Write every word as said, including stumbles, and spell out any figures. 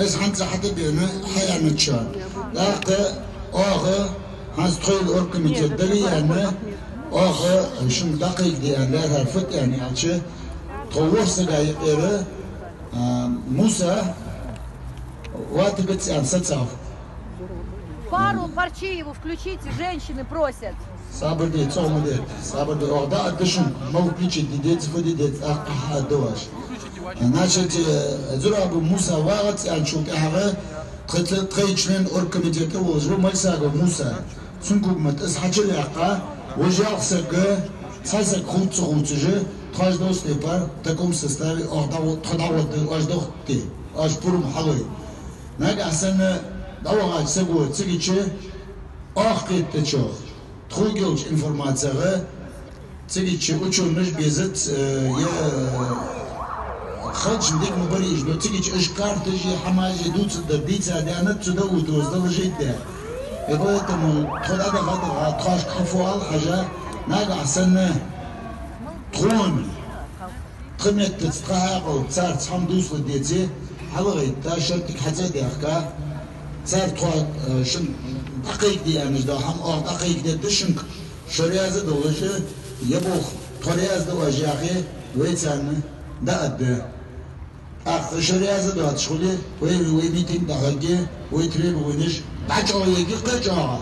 Аз хӀанз хьатӀабена хьаяьннача. ТӀаккха оаха, хӀанз тхоайла оргкомитет дага яьнна, оаха шуга дӀакхайкаде аьнна, лаьрхӀа фуд аьнна аьлча, тхо ворхӀ сага юкъера, а, Муса ватагац аьнна сацав. Пару парчи его включите, женщины просят. Сабар де, цӀогӀа ма де, сабар де. Оаха дӀааргда шуга, мал включить де деза, фу де деза, тӀаккха хьаадда оаш. Значит, э, Зурабов Муса вагӀац аьнначул тӀехьагӀа тха, тха, тхоай член оргкомитета волаш ва Мальсагов Муса. Цун кугмат аз хьачуваьккха, вож ялх саг, цхьа саг хувца ца хувцаш, тхоаш долча тайпара в таком составе оаха дӀагӀо-, тхо дӀагӀоргда, оаш дохк де, оаш пурам хьалой. Нагахьа санна дӀавахача саго цигача оаха кхетачох, тхога йолча информацега, цигача учёныш безац, э, е, э, ханча дика ма барий уж, но цигача уж карташ е хӀамаш е дувцаргдар дийца даьннад цу Даутовс, доложить даь. И поэтому тхо дӀадаха, дӀадаха, тхоашка хьафу ала хьажа, нагахьа санна тхона тха меттаца, тха хьаькъалца царца хӀама дувцалургдеце, хьалгӀайтта, шортига хьацӀа а даьхка, цар тхо, э, шун дӀакхайкаде аьнна дола хӀама оаха дӀакхайкадергда шуга, шо раьза долаш, е болх, тхо раьза да оаш яхе, вай царна дӀааргда. ТӀаккха шо раьза доацаш хуле, вай, вай митинг дӀахаргья, вай требованеш дӀачӀоагӀъергья кхы а чӀоагӀа.